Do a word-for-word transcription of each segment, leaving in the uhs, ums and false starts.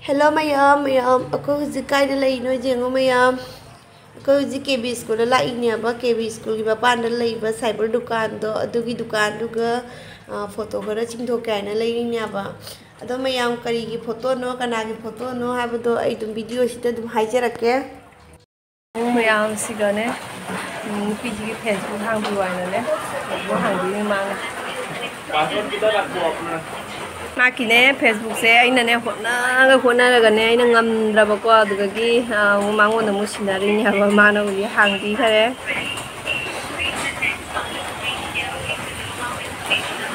Hello ꯃꯌꯥꯝ, ꯃꯌꯥꯝ, ꯑꯩꯈꯣꯏ ꯍꯧꯖꯤꯛ ꯀꯥꯏꯗ ꯂꯩꯔꯤꯅꯣ ꯌꯦꯡꯉꯣ ꯃꯌꯥꯝ꯫ ꯑꯩꯈꯣꯏ ꯍꯧꯖꯤꯛ ꯀꯦ ꯕꯤ ꯁ꯭ꯀꯨꯜꯗ ꯂꯥꯛꯏꯅꯦꯕ꯫ ꯀꯦ ꯕꯤ ꯁ꯭ꯀꯨꯜꯒꯤ ꯃꯄꯥꯟꯗ ꯂꯩꯕ ꯁꯥꯏꯕꯔ ꯗꯨꯀꯥꯟꯗꯣ, ꯑꯗꯨꯒꯤ ꯗꯨꯀꯥꯟꯗꯨꯒ, ꯑ, ꯐꯣꯇꯣ ꯈꯔ ꯆꯤꯡꯊꯣꯛꯀꯦ ꯍꯥꯏꯅ ꯂꯩꯔꯤꯅꯦꯕ꯫ ꯑꯗꯣ ꯃꯌꯥꯝ, ꯀꯔꯤꯒꯤ ꯐꯣꯇꯣꯅꯣ, ꯀꯅꯥꯒꯤ ꯐꯣꯇꯣꯅꯣ ꯍꯥꯏꯕꯗꯣ ꯑꯩ ꯑꯗꯨꯝ ꯚꯤꯗꯤꯑꯣꯁꯤꯗ ꯑꯗꯨꯝ ꯍꯥꯏꯖꯔꯛꯀꯦ꯫ ꯃꯌꯥꯝꯁꯤꯒꯅꯦ, ꯎꯝ, ꯅꯨꯄꯤꯁꯤꯒꯤ Facebook ꯍꯥꯡꯕꯤꯌꯨ ꯍꯥꯏꯅꯅꯦ, Facebook ꯍꯥꯡꯕꯤꯔꯤ ꯃꯥꯅ꯫ ꯃꯥꯒꯤꯅꯦ, Facebookꯁꯦ ꯑꯩꯅꯅꯦ ꯍꯣꯠꯅꯔꯒ ꯍꯣꯠꯅꯔꯒꯅꯦ, ꯑꯩꯅ ꯉꯝꯗ꯭ꯔꯕꯀꯣ, ꯑꯗꯨꯗꯒꯤ, ꯑ, ꯑꯃꯨꯛ ꯃꯉꯣꯟꯗ ꯑꯃꯨꯛ ꯁꯤꯟꯅꯔꯤꯅꯦ ꯍꯥꯏꯕ, ꯃꯥꯅ ꯍꯧꯖꯤꯛ ꯍꯥꯡꯕꯤꯈꯔꯦ꯫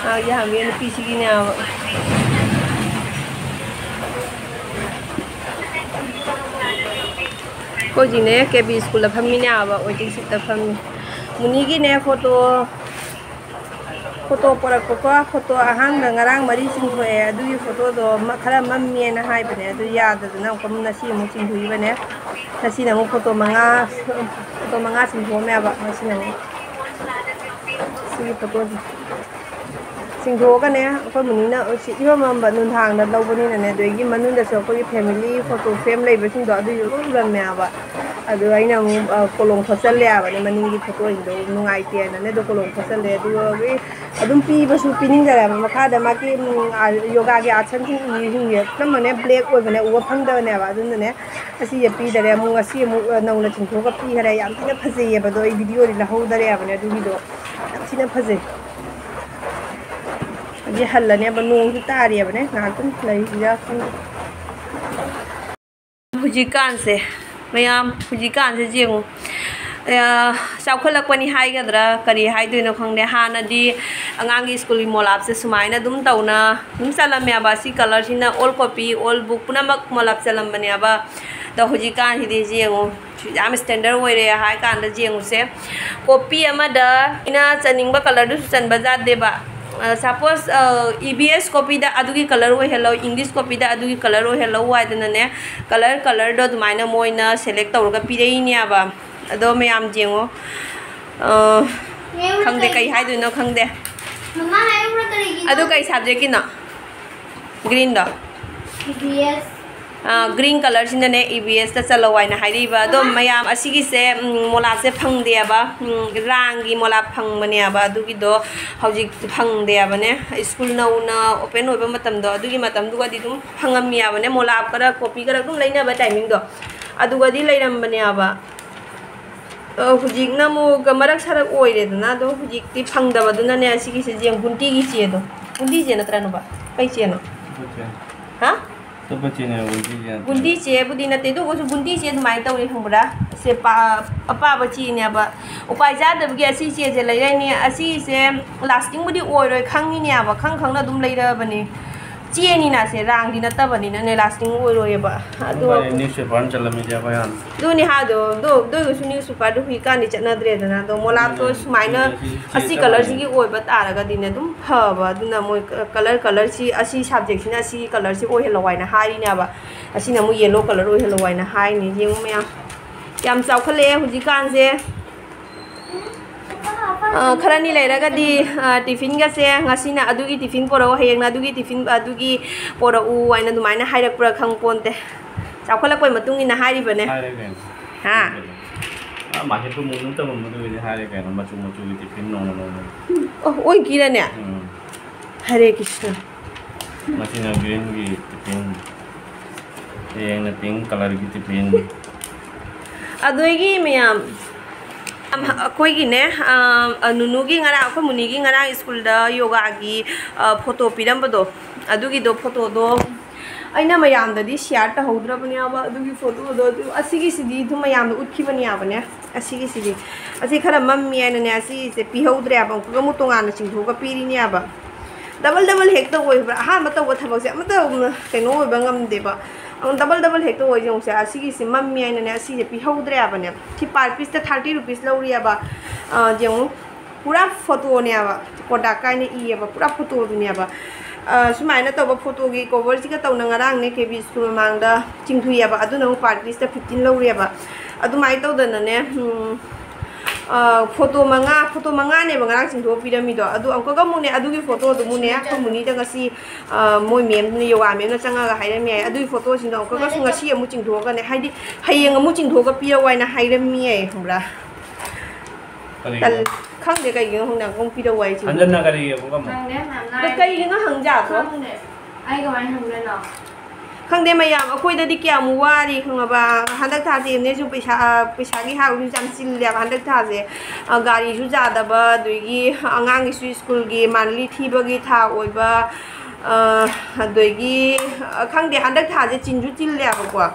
ꯃꯥꯒꯤ ꯍꯥꯡꯕꯤ ꯅꯨꯄꯤꯁꯤꯒꯤꯅꯦ ꯍꯥꯏꯕ꯫ ꯑꯩꯈꯣꯏꯁꯤꯅꯦ ꯀꯦ ꯕꯤ ꯁ꯭ꯀꯨꯜꯗ ꯐꯝꯃꯤꯅꯦ ꯍꯥꯏꯕ, ꯋꯦꯇꯤꯡ ꯁꯤꯠꯇ ꯐꯝꯃꯤ꯫ ꯃꯨꯅꯤꯒꯤꯅꯦ ꯐꯣꯇꯣ, ꯐꯣꯇꯣ ꯄꯣꯔꯛꯄꯀꯣ, ꯐꯣꯇꯣ ꯑꯍꯥꯟꯕ ꯉꯔꯥꯡ ꯃꯔꯤ ꯆꯤꯡꯊꯣꯛꯑꯦ, ꯑꯗꯨꯒꯤ ꯐꯣꯇꯣꯗꯣ ꯃ-, ꯈꯔ ꯃꯝꯃꯦꯅ ꯍꯥꯏꯕꯅꯦ, ꯑꯗꯨ ꯌꯥꯗꯗꯅ ꯑꯃꯨꯛꯀ ꯉꯁꯤ ꯑꯃꯨꯛ ꯆꯤꯡꯊꯣꯛꯏꯕꯅꯦ꯫ ꯉꯁꯤꯅ ꯑꯃꯨꯛ ꯐꯣꯇꯣ ꯃꯉꯥ, ꯐꯣꯇꯣ ꯃꯉꯥ ꯆꯤꯡꯊꯣꯛꯑꯝꯃꯦꯕ ꯉꯁꯤꯅ ꯑꯃꯨꯛ꯫ ꯁꯤꯒꯤ ꯐꯣꯇꯣꯁꯦ꯫ ꯆꯤꯡꯊꯣꯛꯑꯒꯅꯦ, ꯑꯩꯈꯣꯏ ꯃꯨꯅꯤꯅ ꯁꯤ ꯏꯃꯝ ꯃꯝꯕ ꯅꯨꯡꯗꯥꯡꯗ ꯂꯧꯕꯅꯤꯅꯅꯦ, ꯑꯗꯒꯤ ꯃꯅꯨꯡꯗꯁꯨ ꯑꯩꯈꯣꯏꯒꯤ family photo frame ꯂꯩꯕꯁꯤꯡꯗꯣ ꯑꯗꯨꯁꯨ ꯂꯣꯏ ꯎꯔꯝꯃꯦ ꯍꯥꯏꯕ꯫ ꯑꯗꯨ ꯑꯩꯅ ꯑꯃꯨꯛ, ꯑ, ꯀꯣꯂꯣꯝ ꯈꯣꯠꯆꯜꯂꯦ ꯍꯥꯏꯕꯅꯦ, ꯃꯅꯤꯡꯒꯤ ꯐꯣꯇꯣꯁꯤꯡꯗꯣ ꯅꯨꯡꯉꯥꯏꯇꯦꯅꯅꯦ, ꯑꯗꯣ ꯀꯣꯂꯣꯝ ꯈꯣꯠꯆꯜꯂꯦ꯫ ꯑꯗꯨꯒ ꯑꯗꯨꯝ ꯄꯤꯕꯁꯨ ꯄꯤꯅꯤꯡꯗꯔꯦ ꯍꯥꯏꯕ꯫ ꯃꯈꯥꯗ ꯃꯥꯒꯤ, ꯎꯝ, ꯑ, ꯌꯣꯒꯥꯒꯤ ꯑꯥꯁꯟꯁꯤꯡ ꯏꯔꯤꯁꯤꯡꯁꯦ ꯑꯅꯝꯕꯅꯦ black ꯑꯣꯏꯕꯅꯦ, ꯎꯕ ꯐꯪꯗꯕꯅꯦꯕ꯫ ꯑꯗꯨꯅꯅꯦ, ꯑꯁꯤꯁꯦ ꯄꯤꯗꯔꯦ꯫ ꯑꯃꯨꯛ ꯉꯁꯤ ꯑꯃꯨꯛ, ꯑ, ꯅꯧꯅ ꯆꯤꯡꯊꯣꯛꯑꯒ ꯄꯤꯈꯔꯦ꯫ ꯌꯥꯝ ꯊꯤꯅ ꯐꯖꯩꯌꯦꯕ꯫ ꯑꯗꯣ ꯑꯩ ꯚꯤꯗꯤꯑꯣꯗꯤ ꯂꯧꯍꯧꯗꯔꯦ ꯍꯥꯏꯕꯅꯦ ꯑꯗꯨꯒꯤꯗꯣ꯫ ꯌꯥꯝ ꯊꯤꯅ ꯐꯖꯩ꯫ ꯍꯧꯖꯤꯛ ꯍꯜꯂꯅꯦꯕ, ꯅꯣꯡꯁꯨ ꯇꯥꯔꯤꯕꯅꯦ, ꯉꯥꯏꯍꯥꯛꯇꯪ ꯂꯩꯔꯤꯁꯤꯔꯥ ꯈꯪꯗꯦ꯫ ꯍꯧꯖꯤꯛꯀꯥꯟꯁꯦ, ꯃꯌꯥꯝ, ꯍꯧꯖꯤꯛꯀꯥꯟꯁꯦ ꯌꯦꯡꯉꯨ꯫ ꯑꯌꯥ, ꯆꯥꯎꯈꯠꯂꯛꯄꯅꯤ ꯍꯥꯏꯒꯗ꯭ꯔꯥ, ꯀꯔꯤ ꯍꯥꯏꯗꯣꯏꯅꯣ ꯈꯪꯗꯦ꯫ ꯍꯥꯟꯅꯗꯤ ꯑꯉꯥꯡꯒꯤ ꯁ꯭ꯀꯨꯜꯒꯤ ꯃꯣꯂꯥꯞꯁꯦ ꯁꯨꯃꯥꯏꯅ ꯑꯗꯨꯝ ꯇꯧꯅ ꯑꯗꯨꯝ ꯆꯠꯂꯝꯃꯦꯕ꯫ ꯁꯤ colourꯁꯤꯅ all copy, all book ꯄꯨꯝꯅꯃꯛ ꯃꯣꯂꯥꯞ ꯆꯠꯂꯝꯕꯅꯦꯕ꯫ ꯑꯗꯣ ꯍꯧꯖꯤꯛꯀꯥꯟꯁꯤꯗꯤ ꯌꯦꯡꯉꯨ, ꯌꯥꯝ standard ꯑꯣꯏꯔꯦ ꯍꯥꯏ ꯀꯥꯟꯗ ꯌꯦꯡꯉꯨꯁꯦ꯫ Copy ꯑꯃꯗ ꯑꯩꯅ ꯆꯟꯅꯤꯡꯕ colourꯗꯨꯁꯨ ꯆꯟꯕ ꯌꯥꯗꯦꯕ꯫ ꯑ, suppose, ꯑ, E B S copyꯗ ꯑꯗꯨꯒꯤ colour ꯑꯣꯏꯍꯜꯂꯣ, English copyꯗ ꯑꯗꯨꯒꯤ colour ꯑꯣꯏꯍꯜꯂꯣ ꯍꯥꯏꯗꯅꯅꯦ, colour, colourꯗꯣ ꯑꯗꯨꯃꯥꯏꯅ ꯃꯣꯏꯅ select ꯇꯧꯔꯒ ꯄꯤꯔꯛꯏꯅꯦꯕ꯫ ꯑꯗꯣ ꯃꯌꯥꯝ ꯌꯦꯡꯉꯣ꯫ ꯑ, ꯈꯪꯗꯦ, ꯀꯩ ꯍꯥꯏꯗꯣꯏꯅꯣ ꯈꯪꯗꯦ꯫ ꯃꯃꯥ ꯍꯥꯏꯔꯛꯎꯔꯥ ꯀꯔꯤꯒꯤꯅꯣ? ꯑꯗꯨ ꯀꯩ subjectꯀꯤꯅꯣ? Greenꯗꯣ? E B S꯫ ꯒ꯭ꯔꯤꯟ ꯀꯂꯔꯁꯤꯅꯅꯦ ꯏ ꯕꯤ ꯑꯦꯁꯇ ꯆꯠꯂꯣ ꯍꯥꯏꯅ ꯍꯥꯏꯔꯛꯏꯕ꯫ ꯑꯗꯣ ꯃꯌꯥꯝ, ꯑꯁꯤꯒꯤꯁꯦ ꯎꯝ, ꯃꯣꯂꯥꯞꯁꯦ ꯐꯪꯗꯦꯕ꯫ ꯎꯝ, ꯔꯥꯡꯒꯤ ꯃꯣꯂꯥꯞ ꯐꯪꯕꯅꯦꯕ, ꯑꯗꯨꯒꯤꯗꯣ ꯍꯧꯖꯤꯛ ꯐꯪꯗꯦꯕꯅꯦ꯫ ꯁ꯭ꯀꯨꯜ ꯅꯧꯅ ꯑꯣꯄꯦꯟ ꯑꯣꯏꯕ ꯃꯇꯝꯗꯣ, ꯑꯗꯨꯒꯤ ꯃꯇꯝꯗꯨꯒꯗꯤ ꯑꯗꯨꯝ ꯐꯪꯉꯝꯃꯤꯕꯅꯦ, ꯃꯣꯂꯥꯞ ꯈꯔ ꯀꯣꯄꯤ ꯈꯔ ꯑꯗꯨꯝ ꯂꯩꯅꯕ ꯇꯥꯏꯃꯤꯡꯗꯣ ꯑꯗꯨꯒꯗꯤ ꯂꯩꯔꯝꯕꯅꯦꯕ꯫ ꯑ, ꯍꯧꯖꯤꯛꯅ ꯑꯃꯨꯛ ꯃꯔꯛ ꯁꯔꯛ ꯑꯣꯏꯔꯦꯗꯅ, ꯑꯗꯣ ꯍꯧꯖꯤꯛꯇꯤ ꯐꯪꯗꯕꯗꯨꯅꯅꯦ, ꯑꯁꯤꯒꯤꯁꯦ ꯌꯦꯡꯉꯨ, ꯒꯨꯟꯇꯤꯒꯤ ꯆꯦꯗꯣ꯫ ꯒꯨꯟꯇꯤ ꯆꯦ ꯅꯠꯇ꯭ꯔꯥ, ꯅꯨꯄꯥ? ꯀꯩ ꯆꯦꯅꯣ? ꯍꯥ? ꯑꯇꯣꯞꯄ ꯆꯦꯅꯦ, ꯒꯨꯟꯇꯤ ꯆꯦ ꯅꯠꯇꯦ꯫ ꯒꯨꯟꯇꯤ ꯆꯦꯕꯨꯗꯤ ꯅꯠꯇꯦ, ꯑꯗꯨ ꯑꯣꯏꯔꯁꯨ ꯒꯨꯟꯇꯤ ꯆꯦ ꯑꯗꯨꯃꯥꯏꯅ ꯇꯧꯔꯤ, ꯈꯪꯕ꯭ꯔꯥ? ꯁꯦ ꯄꯥ-, ꯑꯄꯥꯕ ꯆꯦꯅꯦꯕ꯫ ꯎꯄꯥꯏ ꯆꯥꯗꯕꯒꯤ ꯑꯁꯤ ꯆꯦꯁꯦ ꯂꯩꯔꯛꯏꯅꯦ꯫ ꯑꯁꯤꯁꯦ ꯂꯥꯁꯇꯤꯡꯕꯨꯗꯤ ꯑꯣꯏꯔꯣꯏ ꯈꯪꯉꯤꯅꯦꯕ, ꯈꯪ ꯈꯪꯅ ꯑꯗꯨꯝ ꯂꯩꯔꯛꯑꯕꯅꯦ꯫ ꯆꯦꯅꯤꯅ ꯁꯦ, ꯔꯥꯡꯗꯤ ꯅꯠꯇꯕꯅꯤꯅꯅꯦ, ꯂꯥꯁꯇꯤꯡ ꯑꯣꯏꯔꯣꯏꯌꯦꯕ꯫ ꯑꯗꯣ ꯅ꯭ꯌꯨꯁꯄꯦꯄꯔ ꯑꯃ ꯆꯠꯂꯝꯃꯤꯁꯦ ꯑꯩꯈꯣꯏ ꯍꯥꯟꯅ꯫ ꯑꯗꯨꯅꯦ ꯍꯥꯏꯗꯣ, ꯑꯗꯣ, ꯑꯗꯨ ꯑꯣꯏꯔꯒꯁꯨ ꯅ꯭ꯌꯨꯁꯄꯦꯄꯔꯗꯣ ꯍꯧꯖꯤꯛꯀꯥꯟꯗꯤ ꯆꯠꯅꯗ꯭ꯔꯦꯗꯅ꯫ ꯑꯗꯣ ꯃꯣꯂꯥꯞꯇꯣ ꯎꯝ, ꯁꯨꯃꯥꯏꯅ ꯎꯝ, ꯑꯁꯤ ꯆꯦ ꯆꯞ ꯀꯂꯔꯁꯤꯒꯤ ꯃꯥꯟꯅꯩ꯫ ꯑꯣꯏꯕ ꯇꯥꯔꯒꯗꯤꯅꯦ, ꯑꯗꯨꯝ ꯐꯕ꯫ ꯑꯗꯨꯅ ꯃꯣꯏ ꯀ-, ꯀꯂꯔ, ꯀꯂꯔꯁꯤ, ꯑꯁꯤ ꯁꯕꯖꯦꯛꯁꯤꯅ ꯑꯁꯤ ꯀꯂꯔꯁꯤ ꯑꯣꯏꯍꯜꯂꯣ ꯍꯥꯏꯅ ꯍꯥꯏꯔꯤꯅꯦꯕ꯫ ꯑꯁꯤꯅ ꯑꯃꯨꯛ ꯌꯦꯂꯣ ꯀꯂꯔ ꯑꯣꯏꯍꯜꯂꯣ ꯍꯥꯏꯅ ꯍꯥꯏꯅꯤ꯫ ꯌꯦꯡꯉꯨ ꯃꯌꯥꯝ, ꯌꯥꯝ ꯆꯥꯎꯈꯠꯂꯛꯑꯦ ꯍꯧꯖꯤꯛꯀꯥꯟꯁꯦ꯫ ꯑ, ꯈꯔꯅꯤ ꯂꯩꯔꯒꯗꯤ, ꯑ, ꯇꯤꯐꯤꯟꯒꯁꯦ, ꯉꯁꯤꯅ ꯑꯗꯨꯒꯤ ꯇꯤꯐꯤꯟ ꯄꯣꯔꯛꯎ, ꯍꯌꯦꯡꯅ ꯑꯗꯨꯒꯤ ꯇꯤꯐꯤꯟ, ꯑꯗꯨꯒꯤ ꯄꯣꯔꯛꯎ ꯍꯥꯏꯅ ꯑꯗꯨꯃꯥꯏꯅ ꯍꯥꯏꯔꯛꯄ꯭ꯔꯥ ꯈꯪꯄꯣꯟꯇꯦ꯫ ꯆꯥꯎꯈꯠꯂꯛꯄꯩ ꯃꯇꯨꯡ ꯏꯟꯅ ꯍꯥꯏꯔꯤꯕꯅꯦ꯫ ꯍꯥꯏꯔꯦ ꯀꯩꯅꯣ꯫ ꯍꯥ? ꯑꯥ, ꯃꯥꯔꯀꯦꯠꯇ ꯃꯨꯟꯅ ꯇꯧꯔꯝꯕꯗꯨꯒꯤꯗꯤ ꯍꯥꯏꯔꯦ ꯀꯩꯅꯣ, ꯃꯆꯨ ꯃꯆꯨꯒꯤ ꯇꯤꯐꯤꯟ ꯅꯣꯡꯃ ꯅꯣꯡꯃꯒꯤ꯫ ꯑꯣ, ꯑꯣꯏꯒꯤꯔꯅꯦ? ꯎꯝ꯫ ꯍꯔꯦ ꯀ꯭ꯔꯤꯁꯅ꯫ ꯃꯁꯤꯅ ꯒ꯭ꯔꯤꯟꯒꯤ ꯇꯤꯐꯤꯟ, ꯍꯌꯦꯡꯅ ꯄꯤꯡ ꯀꯂꯔꯒꯤ ꯇꯤꯐꯤꯟ꯫ ꯑꯗꯨꯒꯤ ꯃꯌꯥꯝ, ꯑꯝ, ꯑꯩꯈꯣꯏꯒꯤꯅꯦ, ꯑ, ꯑ, ꯅꯨꯅꯨꯒꯤ ꯉꯔꯥꯡ, ꯑꯩꯈꯣꯏ ꯃꯨꯅꯤꯒꯤ ꯉꯔꯥꯡ ꯁ꯭ꯀꯨꯜꯗ ꯌꯣꯒꯥꯒꯤ, ꯑ, ꯐꯣꯇꯣ ꯄꯤꯔꯝꯕꯗꯣ, ꯑꯗꯨꯒꯤꯗꯣ, ꯐꯣꯇꯣꯗꯣ ꯑꯩꯅ ꯃꯌꯥꯝꯗꯗꯤ ꯁꯤꯌꯥꯔ ꯇꯧꯍꯧꯗ꯭ꯔꯕꯅꯦꯕ꯫ ꯑꯗꯨꯒꯤ ꯐꯣꯇꯣꯗꯣ ꯑꯗꯨ, ꯑꯁꯤꯒꯤꯁꯤꯗꯤ ꯑꯗꯨꯝ ꯃꯌꯥꯝꯗ ꯎꯠꯈꯤꯕꯅꯦꯕꯅꯦ꯫ ꯑꯁꯤꯒꯤꯁꯤꯗꯤ, ꯑꯁꯤ ꯈꯔ ꯃꯝꯃꯤ ꯍꯥꯏꯅꯅꯦ, ꯑꯁꯤꯁꯦ ꯄꯤꯍꯧꯗ꯭ꯔꯦꯕ, ꯑꯃꯨꯛꯀ ꯑꯃꯨꯛ ꯇꯣꯉꯥꯟꯅ ꯆꯤꯡꯊꯣꯛꯑꯒ ꯄꯤꯔꯤꯅꯦꯕ꯫ ꯗꯕꯜ ꯗꯕꯜ ꯍꯦꯛꯇ ꯑꯣꯏꯕ꯭ꯔꯥ? ꯑꯍꯥꯟꯕ ꯇꯧꯕ ꯊꯕꯛꯁꯦ ꯑꯃꯠꯇ, ꯎꯝ, ꯀꯩꯅꯣ ꯑꯣꯏꯕ ꯉꯝꯗꯦꯕ꯫ ꯑꯃꯨꯛ ꯗꯕꯜ ꯗꯕꯜ ꯍꯦꯛꯇ ꯑꯣꯏ ꯌꯦꯡꯉꯨꯁꯦ꯫ ꯑꯁꯤꯒꯤꯁꯦ ꯃꯝꯃꯤ ꯍꯥꯏꯅꯅꯦ, ꯑꯁꯤꯁꯦ ꯄꯤꯍꯧꯗ꯭ꯔꯦꯕꯅꯦ꯫ ꯁꯤ ꯄꯥꯔ ꯄꯤꯁꯇ ꯊꯥꯔꯇꯤ ꯔꯨꯄꯤꯁ ꯂꯧꯔꯤꯑꯕ꯫ ꯑ, ꯌꯦꯡꯉꯨ, ꯄꯨꯔꯥ ꯐꯣꯇꯣꯅꯦꯕ, ꯀꯣꯗꯥꯛ ꯀꯥꯏꯅ ꯏꯌꯦꯕ, ꯄꯨꯔꯥ ꯐꯣꯇꯣꯗꯨꯅꯦꯕ꯫ ꯑ, ꯁꯨꯃꯥꯏꯅ ꯇꯧꯕ ꯐꯣꯇꯣꯒꯤ ꯀꯣꯚꯔꯁꯤꯒ ꯇꯧꯅ ꯉꯔꯥꯡꯅꯦ ꯀꯦ ꯕꯤ ꯁ꯭ꯀꯨꯜ ꯃꯃꯥꯡꯗ ꯆꯤꯡꯊꯨꯏꯑꯕ, ꯑꯗꯨꯅ ꯑꯃꯨꯛ ꯄꯥꯔ ꯄꯤꯁꯇ ꯐꯤꯐꯇꯤꯟ ꯂꯧꯔꯤꯑꯕ꯫ ꯑꯗꯨꯃꯥꯏꯅ ꯇꯧꯗꯅꯅꯦ, ꯎꯝ, ꯐꯣꯇꯣ ꯃꯉꯥ, ꯐꯣꯇꯣ ꯃꯉꯥꯅꯦꯕ ꯉꯔꯥꯡ ꯆꯤꯡꯊꯣꯛꯑ ꯄꯤꯔꯝꯃꯤꯗꯣ꯫ ꯑꯗꯨ ꯑꯃꯨꯛꯀꯒ ꯑꯃꯨꯛꯅꯦ, ꯑꯗꯨꯒꯤ ꯐꯣꯇꯣꯗꯨꯃꯨꯛꯅꯦ, ꯑꯩꯈꯣꯏ ꯃꯨꯅꯤꯗ ꯉꯁꯤ, ꯑ, ꯃꯣꯏ ꯃꯦꯝꯅ, ꯌꯣꯒꯥ ꯃꯦꯝꯅ ꯆꯪꯉꯒ ꯍꯥꯏꯔꯝꯃꯦ ꯍꯥꯏ꯫ ꯑꯗꯨꯒꯤ ꯐꯣꯇꯣꯁꯤꯡꯗꯣ ꯑꯃꯨꯛꯀꯒꯁꯨ ꯉꯁꯤ ꯑꯃꯨꯛ ꯆꯤꯡꯊꯣꯛꯑꯒꯅꯦ, ꯍꯥꯏꯗꯤ ꯍꯌꯦꯡ ꯑꯃꯨꯛ ꯆꯤꯡꯊꯣꯛꯑꯒ ꯄꯤꯔꯛꯑꯣ ꯍꯥꯏꯅ ꯍꯥꯏꯔꯝꯃꯤ ꯍꯥꯏ, ꯈꯪꯕ꯭ꯔꯥ? ꯀꯔꯤꯒꯤꯅꯣ? ꯇꯜ-, ꯈꯪꯗꯦ ꯀꯩꯒꯤꯅꯣ ꯈꯪꯗꯦ, ꯑꯃꯨꯛ ꯄꯤꯔꯛꯑꯣ ꯍꯥꯏꯁꯤꯕꯣ꯫ ꯍꯟꯗꯛꯅ ꯀꯔꯤꯒꯤ ꯑꯃꯨꯛ ꯑꯃꯨꯛ? ꯈꯪꯗꯦ, ꯃꯌꯥꯝ ꯑꯗꯣ ꯂꯥꯛꯑꯦ꯫ ꯀꯩꯒꯤꯅꯣ ꯍꯪꯖꯥꯠꯂꯣ? ꯈꯪꯗꯦ꯫ ꯑꯩ ꯀꯃꯥꯏꯅ ꯍꯪꯗꯣꯏꯅꯣ? ꯈꯪꯗꯦ ꯃꯌꯥꯝ, ꯑꯩꯈꯣꯏꯗꯗꯤ ꯀꯌꯥꯝ ꯋꯥꯔꯤ ꯈꯪꯉꯕ? ꯍꯟꯗꯛ ꯊꯥꯁꯦ ꯑꯦꯝꯅꯦꯁꯨ ꯄꯩꯁꯥ, ꯑ, ꯄꯩꯁꯥꯒꯤ ꯍꯥꯏꯔꯨꯔꯁꯨ ꯌꯥꯝ ꯆꯤꯜꯂꯦꯕ ꯍꯟꯗꯛ ꯊꯥꯁꯦ꯫ ꯑ, ꯒꯥꯔꯤꯁꯨ ꯌꯥꯗꯕ, ꯑꯗꯒꯤ ꯑꯉꯥꯡꯒꯤꯁꯨ ꯁ꯭ꯀꯨꯜꯒꯤ ꯃꯟꯂꯤ ꯊꯤꯕꯒꯤ ꯊꯥ ꯑꯣꯏꯕ, ꯑ, ꯑꯗꯒꯤ, ꯑ, ꯈꯪꯗꯦ, ꯍꯟꯗꯛ ꯊꯥꯁꯦ ꯆꯤꯟꯁꯨ ꯆꯤꯜꯂꯦꯕꯀꯣ꯫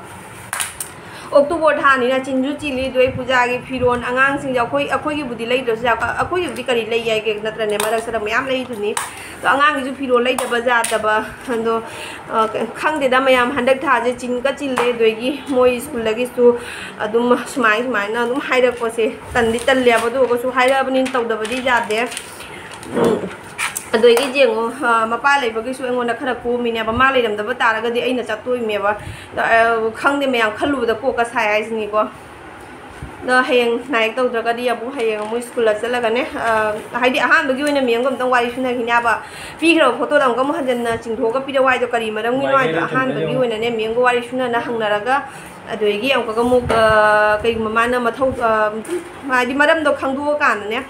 ꯑꯣꯛꯇꯣꯕꯔ ꯊꯥꯅꯤꯅ ꯆꯤꯟꯁꯨ ꯆꯤꯜꯂꯤ, ꯑꯗꯨ ꯑꯩ ꯄꯨꯖꯥꯒꯤ ꯐꯤꯔꯣꯜ ꯑꯉꯥꯡꯁꯤꯡꯁꯦ, ꯑꯩꯈꯣꯏ, ꯑꯩꯈꯣꯏꯒꯤꯕꯨꯗꯤ ꯂꯩꯗ꯭ꯔꯁꯨ ꯌꯥꯏ, ꯑꯩꯈꯣꯏꯒꯤꯕꯨꯗꯤ ꯀꯔꯤ ꯂꯩ ꯌꯥꯏꯒꯦ ꯅꯠꯇ꯭ꯔꯅꯦ, ꯃꯔꯛ ꯁꯔꯛ ꯃꯌꯥꯝ ꯂꯩꯗꯨꯅꯤ꯫ ꯑꯗꯣ ꯑꯉꯥꯡꯒꯤꯁꯨ ꯐꯤꯔꯣꯜ ꯂꯩꯗꯕ ꯌꯥꯗꯕ, ꯑꯗꯣ, ꯑ, ꯈꯪꯗꯦꯗ ꯃꯌꯥꯝ, ꯍꯟꯗꯛ ꯊꯥꯁꯦ ꯆꯤꯟꯒ ꯆꯤꯜꯂꯦ, ꯑꯗꯒꯤ ꯃꯣꯏ ꯁ꯭ꯀꯨꯜꯗꯒꯤꯁꯨ ꯑꯗꯨꯝ ꯁꯨꯃꯥꯏ ꯁꯨꯃꯥꯏꯅ ꯑꯗꯨꯝ ꯍꯥꯏꯔꯛꯄꯁꯦ ꯇꯟꯗꯤ ꯇꯜꯂꯦꯕ, ꯑꯗꯨ ꯑꯣꯏꯔꯒꯁꯨ ꯍꯥꯏꯔꯛꯑꯕꯅꯤꯅ ꯇꯧꯗꯕꯗꯤ ꯌꯥꯗꯦ꯫ ꯎꯝ, ꯑꯗꯒꯤ ꯌꯦꯡꯉꯣ, ꯑ, ꯃꯄꯥ ꯂꯩꯕꯒꯤꯁꯨ ꯑꯩꯉꯣꯟꯗ ꯈꯔ ꯀꯣꯝꯃꯤꯅꯦꯕ, ꯃꯥ ꯂꯩꯔꯝꯗꯕ ꯇꯥꯔꯒꯗꯤ ꯑꯩꯅ ꯆꯠꯇꯣꯏꯅꯦꯕ꯫ ꯑ, ꯈꯪꯗꯦ ꯃꯌꯥꯝ, ꯈꯜꯂꯨꯕꯗ ꯀꯣꯛꯀ ꯁꯥꯏ ꯍꯥꯏꯁꯤꯅꯤꯀꯣ꯫ ꯑꯗꯣ ꯍꯌꯦꯡ ꯅꯥꯏꯠ ꯇꯧꯗ꯭ꯔꯒꯗꯤ ꯑꯃꯨꯛ ꯍꯌꯦꯡ ꯑꯃꯨꯛ ꯁ꯭ꯀꯨꯜꯗ ꯆꯠꯂꯒꯅꯦ, ꯑ, ꯍꯥꯏꯗꯤ ꯑꯍꯥꯟꯕꯒꯤ ꯑꯣꯏꯅ ꯃꯦꯝꯒ ꯑꯝꯇꯪ ꯋꯥꯔꯤ ꯁꯨꯅꯈꯤꯅꯦꯕ꯫ ꯄꯤꯈ꯭ꯔꯕ ꯐꯣꯇꯣꯗꯣ ꯑꯃꯨꯛꯀ ꯑꯃꯨꯛ ꯍꯟꯖꯟꯅ ꯆꯤꯡꯊꯣꯛꯑꯒ ꯄꯤꯔꯛꯑꯣ ꯍꯥꯏꯗꯣ ꯀꯔꯤ ꯃꯔꯝꯒꯤꯅꯣ ꯍꯥꯏꯗꯣ ꯅꯨꯡꯉꯥꯏꯖꯔꯦ, ꯑꯍꯥꯟꯕꯒꯤ ꯊꯦꯡꯅꯖꯔꯦ꯫ ꯑꯣꯏꯅꯅꯦ ꯃꯦꯝꯒ ꯋꯥꯔꯤ ꯁꯨꯅꯅ ꯍꯪꯅꯔꯒ, ꯑꯗꯨꯗꯒꯤ ꯑꯃꯨꯛꯀꯒ ꯑꯃꯨꯛ, ꯑ, ꯀꯩꯒꯨꯝꯕ ꯃꯥꯅ ꯃꯊꯧ, ꯑ, ꯍꯥꯏꯗꯤ ꯃꯔꯝꯗꯣ ꯈꯪꯗꯣꯛꯑꯀꯥꯟꯗꯅꯦ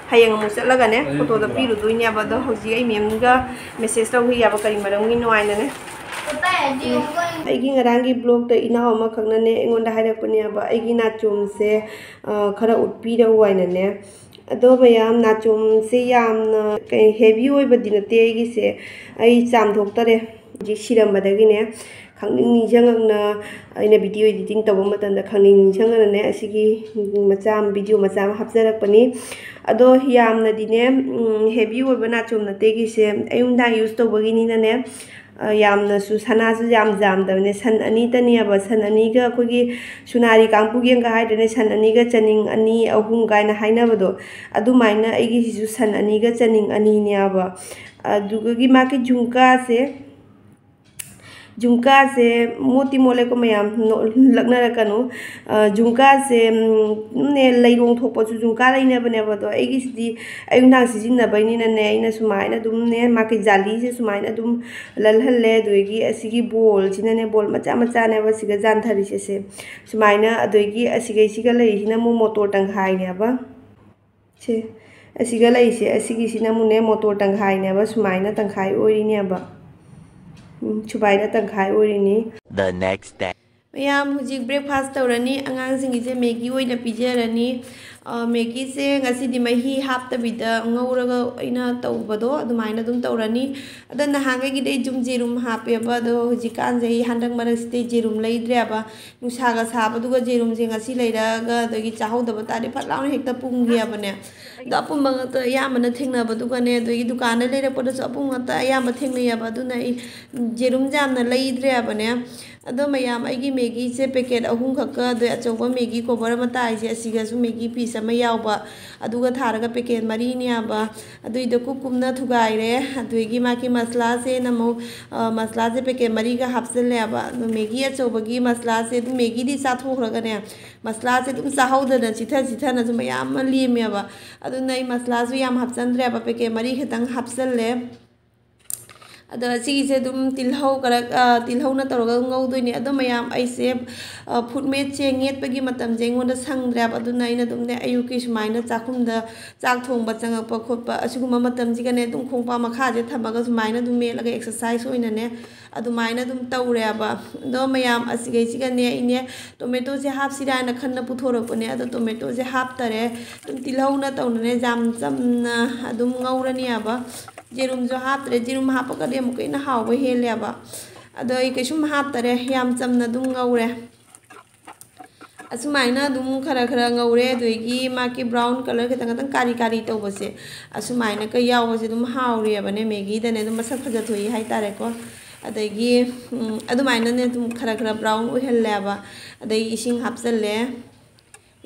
ꯍꯌꯦꯡ ꯑꯃꯨꯛ ꯆꯠꯂꯒꯅꯦ ꯐꯣꯇꯣꯗꯣ ꯄꯤꯔꯨꯗꯣꯏꯅꯦꯕ꯫ ꯑꯗꯣ ꯍꯧꯖꯤꯛ ꯑꯩ ꯃꯦꯝꯒ ꯃꯦꯁꯦꯖ ꯇꯧꯈꯤꯒꯦꯕ ꯀꯔꯤ ꯃꯔꯝꯒꯤꯅꯣ ꯍꯥꯏꯅꯅꯦ꯫ ꯑꯩꯒꯤ ꯉꯔꯥꯡꯒꯤ ꯕ꯭ꯂꯣꯛꯇ ꯏꯅꯥꯎ ꯑꯃꯈꯛꯅꯅꯦ ꯑꯩꯉꯣꯟꯗ ꯍꯥꯏꯔꯛꯄꯅꯦꯕ, ꯑꯩꯒꯤ ꯅꯥꯆꯣꯝꯁꯦ, ꯑ, ꯈꯔ ꯎꯠꯄꯤꯔꯛꯎ ꯍꯥꯏꯅꯅꯦ꯫ ꯑꯗꯣ ꯃꯌꯥꯝ, ꯅꯥꯆꯣꯝꯁꯦ ꯌꯥꯝꯅ ꯀꯩ heavy ꯑꯣꯏꯕꯗꯤ ꯅꯠꯇꯦ ꯑꯩꯒꯤꯁꯦ, ꯑꯩ ꯆꯥꯝꯊꯣꯛꯇꯔꯦ꯫ ꯍꯧꯖꯤꯛ ꯁꯤꯔꯝꯕꯗꯒꯤꯅꯦ ꯈꯪꯅꯤꯡ ꯅꯤꯡꯁꯤꯡꯉꯛꯅ ꯑꯩꯅ video editing ꯇꯧꯕ ꯃꯇꯝꯗ ꯈꯪꯅꯤꯡ ꯅꯤꯡꯁꯤꯡꯉꯛꯅꯅꯦ ꯑꯁꯤꯒꯤ ꯃꯆꯥ ꯑꯃ, video ꯃꯆꯥ ꯑꯃ ꯍꯥꯞꯆꯔꯛꯄꯅꯤ꯫ ꯑꯗꯣ ꯌꯥꯝꯅꯗꯤꯅꯦ, ꯎꯝ, heavy ꯑꯣꯏꯕ ꯅꯥꯆꯣꯝ ꯅꯠꯇꯦ ꯑꯩꯒꯤꯁꯦ, ꯑꯌꯨꯛ ꯅꯨꯡꯗꯥꯡ use ꯇꯧꯕꯒꯤꯅꯤꯅꯅꯦ, ꯑ, ꯌꯥꯝꯅꯁꯨ ꯁꯅꯥꯁꯨ ꯌꯥꯝ ꯌꯥꯝꯗꯕꯅꯦ, ꯁꯟ ꯑꯅꯤꯇꯅꯦꯕ꯫ ꯁꯟ ꯑꯅꯤꯒ ꯑꯩꯈꯣꯏꯒꯤ ꯁꯨꯅꯥꯔꯤ ꯀꯥꯡꯄꯨ ꯌꯦꯡꯒ ꯍꯥꯏꯗ꯭ꯔꯅꯦ, ꯁꯟ ꯑꯅꯤꯒ ꯆꯅꯤꯡ ꯑꯅꯤ, ꯑꯍꯨꯝ ꯀꯥꯏꯅ ꯍꯥꯏꯅꯕꯗꯣ, ꯑꯗꯨꯃꯥꯏꯅ ꯑꯩꯒꯤꯁꯤꯁꯨ ꯁꯟ ꯑꯅꯤꯒ ꯆꯅꯤꯡ ꯑꯅꯤꯅꯦꯕ꯫ ꯑꯗꯨꯒꯤ ꯃꯥꯒꯤ ꯖꯨꯝꯀꯥꯁꯦ ꯖꯨꯝꯀꯥꯁꯦ ꯃꯣꯠꯇꯤ ꯃꯣꯠꯂꯦꯀꯣ ꯃꯌꯥꯝ, ꯅꯣ-, ꯂꯛꯅꯔꯛꯀꯅꯨ꯫ ꯑ, ꯖꯨꯝꯀꯥꯁꯦ, ꯎꯝ, ꯅꯦ, ꯂꯩꯔꯣꯡ ꯊꯣꯛꯄꯁꯨ ꯖꯨꯝꯀꯥ ꯂꯩꯅꯕꯅꯦꯕ, ꯑꯗꯣ ꯑꯩꯒꯤꯁꯤꯗꯤ ꯑꯌꯨꯛ ꯅꯨꯡꯗꯥꯡ ꯁꯤꯖꯤꯟꯅꯕꯩꯅꯤꯅꯅꯦ, ꯑꯩꯅ ꯁꯨꯃꯥꯏꯅ ꯑꯗꯨꯝꯅꯦ, ꯃꯥꯒꯤ ꯖꯥꯂꯤꯁꯦ ꯁꯨꯃꯥꯏꯅ ꯑꯗꯨꯝ ꯂꯜꯍꯜꯂꯦ꯫ ꯑꯗꯨꯗꯒꯤ ꯑꯁꯤꯒꯤ ꯕꯣꯜꯁꯤꯅꯅꯦ, ꯕꯣꯜ ꯃꯆꯥ ꯃꯆꯥꯅꯦꯕ ꯁꯤꯒ ꯌꯥꯟꯊꯔꯤꯁꯦ, ꯁꯦ ꯁꯨꯃꯥꯏꯅ꯫ ꯑꯗꯨꯗꯒꯤ ꯑꯁꯤꯒꯩꯁꯤꯒ ꯂꯩꯔꯤꯁꯤꯅ ꯑꯃꯨꯛ ꯃꯣꯇꯣꯔ ꯇꯪꯈꯥꯏꯅꯦꯕ꯫ ꯁꯦ, ꯑꯁꯤꯒ ꯂꯩꯁꯦ, ꯑꯁꯤꯒꯤꯁꯤꯅ ꯑꯃꯨꯛꯅꯦ ꯃꯣꯇꯣꯔ ꯇꯪꯈꯥꯏꯅꯦꯕ, ꯁꯨꯃꯥꯏꯅ ꯇꯪꯈꯥꯏ ꯑꯣꯏꯔꯤꯅꯦꯕ꯫ ꯎꯝ, ꯁꯨꯃꯥꯏꯅ ꯇꯪꯈꯥꯏ ꯑꯣꯏꯔꯤꯅꯤ꯫ The next day. ꯃꯌꯥꯝ, ꯍꯧꯖꯤꯛ breakfast ꯇꯧꯔꯅꯤ꯫ ꯑꯉꯥꯡꯁꯤꯡꯒꯤꯁꯦ ꯃꯦꯒꯤ ꯑꯣꯏꯅ ꯄꯤꯖꯔꯅꯤ꯫ ꯑ, ꯃꯦꯒꯤꯁꯦ ꯉꯁꯤꯗꯤ ꯃꯍꯤ ꯍꯥꯞꯇꯕꯤꯗ ꯉꯧꯔꯒ ꯑꯩꯅ ꯇꯧꯕꯗꯣ ꯑꯗꯨꯃꯥꯏꯅ ꯑꯗꯨꯝ ꯇꯧꯔꯅꯤ꯫ ꯑꯗꯣ ꯅꯍꯥꯟꯈꯩꯒꯤꯗꯤ ꯑꯩ ꯁꯨꯝ ꯌꯦꯔꯨꯝ ꯍꯥꯞꯄꯦꯕ, ꯑꯗꯣ ꯍꯧꯖꯤꯛꯀꯥꯟꯁꯦ ꯑꯩ ꯍꯟꯗꯛ ꯃꯔꯛꯁꯤꯗꯤ ꯌꯦꯔꯨꯝ ꯂꯩꯗ꯭ꯔꯦꯕ꯫ ꯅꯨꯡꯁꯥꯒ ꯁꯥꯕꯗꯨꯒ ꯌꯦꯔꯨꯝꯁꯦ ꯉꯁꯤ ꯂꯩꯔꯛꯑꯒ ꯑꯗꯒꯤ ꯆꯥꯍꯧꯗꯕ ꯇꯥꯔꯗꯤ ꯐꯠ ꯂꯥꯎꯅ ꯍꯦꯛꯇ ꯄꯨꯝꯈꯤꯑꯕꯅꯦ꯫ ꯑꯗꯣ ꯑꯄꯨꯝꯕ ꯉꯥꯛꯇ ꯑꯌꯥꯝꯕꯅ ꯊꯦꯡꯅꯕꯗꯨꯒꯅꯦ, ꯑꯗꯒꯤ ꯗꯨꯀꯥꯟꯗ ꯂꯩꯔꯛꯄꯗꯁꯨ ꯑꯄꯨꯝꯕ ꯉꯥꯛꯇ ꯑꯌꯥꯝꯕ ꯊꯦꯡꯅꯩꯑꯕ꯫ ꯑꯗꯨꯅ ꯑꯩ ꯌꯦꯔꯨꯝꯁꯦ ꯌꯥꯝꯅ ꯂꯩꯗ꯭ꯔꯦꯕꯅꯦ꯫ ꯑꯗꯣ ꯃꯌꯥꯝ, ꯑꯩꯒꯤ ꯃꯦꯒꯤꯁꯦ packet ꯑꯍꯨꯝ ꯈꯛꯀ, ꯑꯗꯩ ꯑꯆꯧꯕ ꯃꯦꯒꯤ cover ꯑꯃ ꯇꯥꯏꯁꯦ, ꯑꯁꯤꯒꯁꯨ ꯃꯦꯒꯤ piece ꯑꯃ ꯌꯥꯎꯕ, ꯑꯗꯨꯒ ꯊꯥꯔꯒ packet ꯃꯔꯤꯅꯦꯕ꯫ ꯑꯗꯨꯏꯗꯣ ꯀꯨꯞ ꯀꯨꯞꯅ ꯊꯨꯒꯥꯏꯔꯦ꯫ ꯑꯗꯨꯗꯒꯤ ꯃꯥꯒꯤ ꯃꯁꯂꯥꯁꯦꯅ ꯑꯃꯨꯛ, ꯑ, ꯃꯁꯂꯥꯁꯦ packet ꯃꯔꯤꯒ ꯍꯥꯞꯆꯤꯜꯂꯦꯕ꯫ ꯑꯗꯣ ꯃꯦꯒꯤ ꯑꯆꯧꯕꯒꯤ ꯃꯁꯂꯥꯁꯦ ꯑꯗꯨꯝ, ꯃꯦꯒꯤꯗꯤ ꯆꯥꯊꯣꯛꯈ꯭ꯔꯒꯅꯦ, ꯃꯁꯂꯥꯁꯦ ꯑꯗꯨꯝ ꯆꯥꯍꯧꯗꯅ ꯆꯤꯊ ꯆꯤꯊꯅꯁꯨ ꯃꯌꯥꯝ ꯑꯃ ꯂꯦꯝꯃꯦꯕ꯫ ꯑꯗꯨꯅ ꯑꯩ ꯃꯁꯂꯥꯁꯨ ꯌꯥꯝ ꯍꯥꯞꯆꯤꯟꯗ꯭ꯔꯦꯕ, packet ꯃꯔꯤ ꯈꯛꯇꯪ ꯍꯥꯞꯆꯤꯜꯂꯦ꯫ ꯑꯗꯣ ꯑꯁꯤꯒꯤꯁꯦ ꯑꯗꯨꯝ ꯇꯤꯜꯍꯧ ꯈꯔ, ꯑ, ꯇꯤꯜꯍꯧꯅ ꯇꯧꯔꯒ ꯉꯧꯗꯣꯏꯅꯦ꯫ ꯑꯗꯣ ꯃꯌꯥꯝ, ꯑꯩꯁꯦ, ꯑ, food mate ꯁꯦ ꯅꯦꯠꯄꯒꯤ ꯃꯇꯝꯁꯦ ꯑꯩꯉꯣꯟꯗ ꯁꯪꯗ꯭ꯔꯦꯕ꯫ ꯑꯗꯨꯅ ꯑꯩꯅ ꯑꯗꯨꯝꯅꯦ, ꯑꯌꯨꯛꯀꯤ ꯁꯨꯃꯥꯏꯅ ꯆꯥꯛꯈꯨꯝꯗ ꯆꯥꯛ ꯊꯣꯡꯕ ꯆꯪꯉꯛꯄ ꯈꯣꯠꯄ ꯑꯁꯤꯒꯨꯝꯕ ꯃꯇꯝꯁꯤꯒꯅꯦ, ꯑꯗꯨꯝ ꯈꯣꯡꯄꯥꯛ ꯃꯈꯥꯁꯦ ꯊꯝꯃꯒ ꯁꯨꯃꯥꯏꯅ ꯑꯗꯨꯝ ꯃꯦꯠꯂꯒ exercise ꯑꯣꯏꯅꯅꯦ ꯑꯗꯨꯃꯥꯏꯅ ꯑꯗꯨꯝ ꯇꯧꯔꯦꯕ꯫ ꯑꯗꯣ ꯃꯌꯥꯝ, ꯑꯁꯤꯒꯩꯁꯤꯒꯅꯦ ꯑꯩꯅꯦ tomato ꯁꯦ ꯍꯥꯞꯁꯤꯔꯥ ꯍꯥꯏꯅ ꯈꯟꯅ ꯄꯨꯊꯣꯔꯛꯄꯅꯦ꯫ ꯑꯗꯣ tomato ꯁꯦ ꯍꯥꯞꯇꯔꯦ꯫ ꯑꯗꯨꯝ ꯇꯤꯜꯍꯧꯅ ꯇꯧꯅꯅꯦ ꯌꯥꯝ ꯆꯝꯅ ꯑꯗꯨꯝ ꯉꯧꯔꯅꯦꯕ꯫ ꯌꯦꯔꯨꯝꯁꯨ ꯍꯥꯞꯇ꯭ꯔꯦ꯫ ꯌꯦꯔꯨꯝ ꯍꯥꯞꯄꯒꯗꯤ ꯑꯃꯨꯛꯀ ꯍꯦꯟꯅ ꯍꯥꯎꯕ ꯍꯦꯜꯂꯦꯕ꯫ ꯑꯗꯣ ꯑꯩ ꯀꯩꯁꯨꯝ ꯍꯥꯞꯇꯔꯦ꯫ ꯌꯥꯝ ꯆꯝꯅ ꯑꯗꯨꯝ ꯉꯧꯔꯦ꯫ ꯑꯁꯨꯃꯥꯏꯅ ꯑꯗꯨꯝ ꯈꯔ ꯈꯔ ꯉꯧꯔꯦ꯫ ꯑꯗꯨꯗꯒꯤ ꯃꯥꯒꯤ brown colour ꯈꯤꯇꯪ ꯈꯤꯇꯪ ꯀꯥꯔꯤ ꯀꯥꯔꯤ ꯇꯧꯕꯁꯦ, ꯑꯁꯨꯃꯥꯏꯅꯒ ꯌꯥꯎꯕꯁꯦ ꯑꯗꯨꯝ ꯍꯥꯎꯔꯦꯕꯅꯦ꯫ ꯃꯦꯒꯤꯗꯅꯦ ꯑꯗꯨꯝ ꯃꯁꯛ ꯐꯖꯊꯣꯛꯏ ꯍꯥꯏꯇꯥꯔꯦꯀꯣ꯫ ꯑꯗꯒꯤ, ꯎꯝ, ꯑꯗꯨꯃꯥꯏꯅꯅꯦ ꯑꯗꯨꯝ ꯈꯔ ꯈꯔ brown ꯑꯣꯏꯍꯜꯂꯦꯕ꯫ ꯑꯗꯩ ꯏꯁꯤꯡ ꯍꯥꯞꯆꯜꯂꯦ꯫